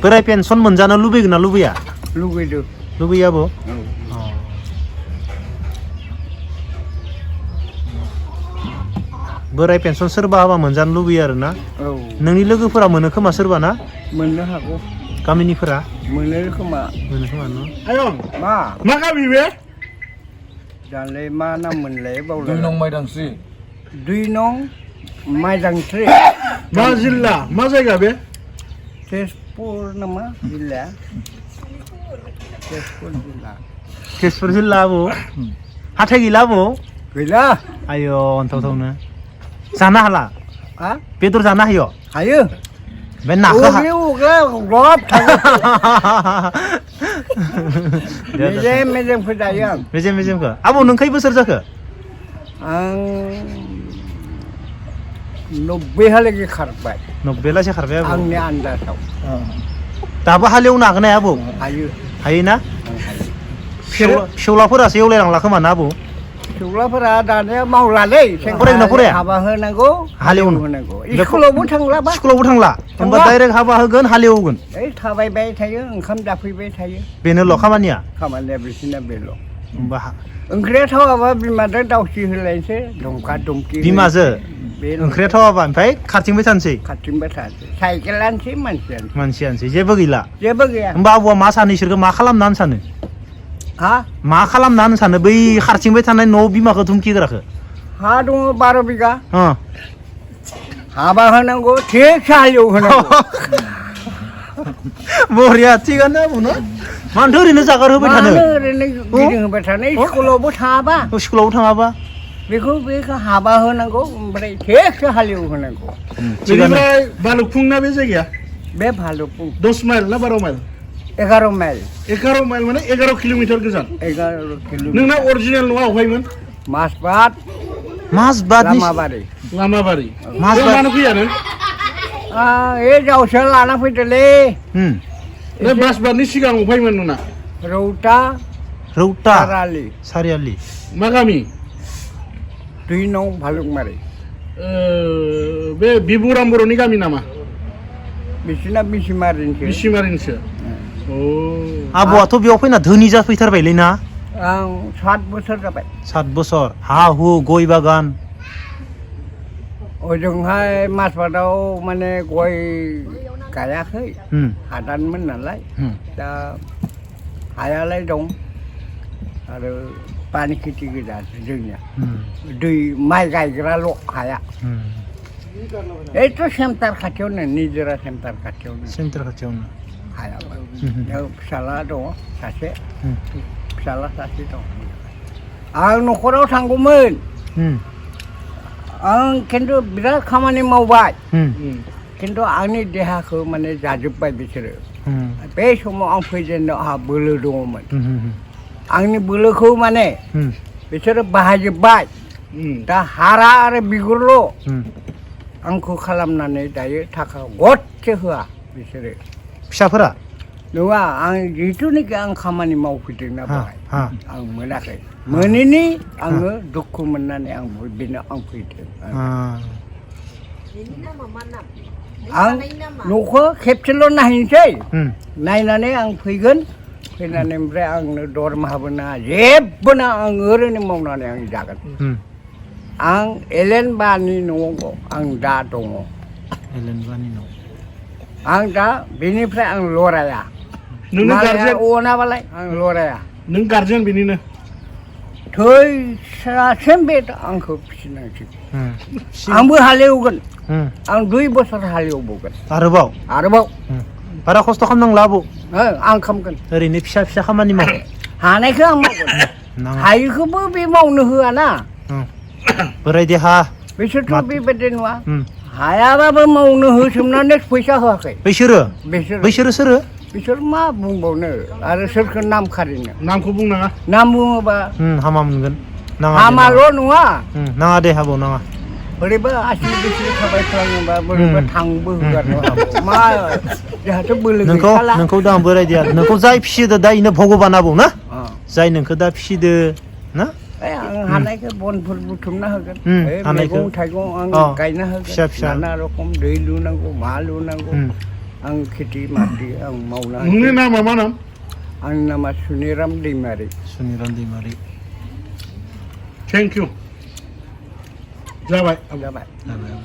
बोराय पेन्सन मोनजानो लुबैगोन ना लुबैया लुगैदो लुबैयो आबौ बोराय पेन्सन सोरबा हाबा मोनजानो लुबैयो आरो ना नोंनि लोगोफोरा मोनो खोमा सोरबा ना मोननो हागौ गामिनिफोरा मोनो खोमा न' आयं मा गामि बे दालाय मा नाम मोनलाय बावलाय 2 नं माइदांस्रि 2 नं माइदांस्रि मा जिल्ला मा जायगा बे तेजपुर नामा जिल्ला तेजपुर जिल्ला तेजपुर जिल्ला आबौ हाथाय गैला आबौ गैला आय' अन्थावथावनो जानो हाला हा बेदर जानो हायो हायो बे नाखौ रब मेजेमफोर जायो आं मेजेमखौ आबौ नों खै बोसोर जाखो आं 90 हालागै खारबाय 90 लासे खारबाय आबौ आंनि आन्दाजाव दाबो हालेवनो हागोन ना आबौ हायो हायोना आं हायो फिसौलाफोरासो एवलायलांला खोमा ना आबौ फिसौलाफोरा दानिया मावलालै फरायगोना फराया हाबा होनांगौ हालेवनो होनांगौ स्कुलावबो थांला बा स्कुलावबो थांला होमबा डाइरेक्ट हाबा होगोन हालेवगोन ओइ थाबायबाय थायो ओंखाम जाफैबाय थायो बेनोल' खामानिया खामानिया बिसिना बेल' होमबा ओंख्रिया थावाबा बिमाजों दावसि होलायनोसै धमका धमकि बिमाजो बेल' ओंख्रिया थावाबा ओमफ्राय खारथिंबाय थानोसै खारथिंबाय थानोसै साइकेलानोसै मानसियानोसै जेबो गैला जेबो गैया होमबा आबौआ मा सानो इसोरखौ मा खालामना होनो सानो हा मा खालामना होनो सानो बै खारथिंबाय थानाय न' बिमाखौ धुमखिग्राखौ हा दङ 12 बिगा अ हाबा होनांगौ थिगसे हालेव होनांगौ बरिया थिगानो आबौ न मानोथो ओरैनो जागार होबाय थानो मानो ओरैनो गिदिं होबाय थानो स्कुलावबो थाङाबा स्कुलावबो थाङाबा बेखौ हाबा होनांगौ ओमफ्राय थिगसे हालेव होनांगौ बेनिफ्राय भालुकफुं ना बे जायगाया बे भालुकपुं 10 माइल ना 12 माइल 11 माइल 11 माइल माने 11 किल'मिटार गोजान 11 किल'मिटार नोंना अरिजिनेल न'आ अबहायमोन मासबाद मासबादनि लामाबारि लामाबारि मासबाद मानो फैया नों ए जावसो लाना फैदोलै बे मासबादनि सिगां अबहायमोन नोंना रौता रौता सारालि सारियालि मा गामि 2 नं भालुकमारि बे बिबुराम बर'नि गामि नामा बिसिना बिसिमारिनिसो बिसिमारिनिसो आबौआथ' बेयाव फैना धोनि जाफैथारबायलै ना आं 7 बोसोर जाबाय 7 बोसोर हा हु गय बागान ओजोंहाय मासबादाव माने गय गायाखै हादानमोन नालाय दा हायालाय दं आरो पानि खेथि गोजा जोंनिया दै माइ गायग्राल' हाया एथ' सेन्टार खाथियावनो निजोरा सेन्टार खाथियावनो सेन्टार खाथियावनो हायाबा फिसाला दङ सासे फिसाला सासे दं आं न'खराव थांगौमोन आं खिन्थु बिराद खामानि मावबाय खिन्थु आंनि देहाखौ माने जाजोब्बाय बिसोरो बे समाव आं फैजेननो आंहा बोलो दङमोन आंनि बोलोखौ माने बिसोरो बाहायजोब्बाय दा हारा आरो बिगुरल' आंखौ खालामनानै दायो थाखा गदसे होआ बिसोरो फिसाफोरा नङा आं जिहेथुनिखि आं खामानि मावफैदोंना बेहाय आं मोनाखै मोनैनि आङो दुखु मोननानै आं बेनो आं फैदों आं न'खौ खेबसेल' नायनोसै नायनानै आं फैगोन फैनानै ओमफ्राय आंनो दरमाहाबो नाङा जेबो नाङा आं ओरैनो मावनानै आं जागोन आं एलेनबानि न'आव आं दा दङ एलेनबानि न' आं दा बेनिफ्राय आं लराया नोंनो गारजेन अनाबालाय आं लराया नों गारजेन बेनिनो थैसासिम बे आंखौ फिसिनांसिगोन आंबो हालेवगोन आं 2 बोसोर हालेवबावगोन आरोबाव बारा खस्थ' खालामनांला आबौ आं खालामगोन ओरैनो फिसा फिसा खामानि माव हानायखौ आं मावगोन हायिखौबो बे मावनो होआना बोराय देहा बिसोरथ' बेबायदि नङा हायाबाबो मावनो होसोमनानै फैसा होआखै बैसोरो सोरो बिसोर मा बुंबावनो आरो सोरखौ नाम खारिनो नामखौ बुंनाङा नाम बुङोबा हामा मोनगोन हामाल' नङा नाङा दे आबौ नाङा बोरैबा आसि बिसि थाबाय थाङोबा बोरैबा थांबो होगारनो हागौ मा जोंहाथ' बोलो गैखाला नोंखौ दा बोराय देहा नोंखौ जाय फिसिदो दा इनो भगबान आबौ ना जाय नोंखौ दा फिसिदो ना आं हानायखौ बनफोर बुथुमना होगोन मैगं थाइगं आं गायना होगोन फिसा फिसा नाना रखम दै लुनांगौ मा लुनांगौ आं खेथि माथि आं मावना नोंनि नामा मा नाम आंनि नामा सुनिराम दैमारि सुनिराम दैमारि थेंक इउ जाबाय जाबाय जाबाय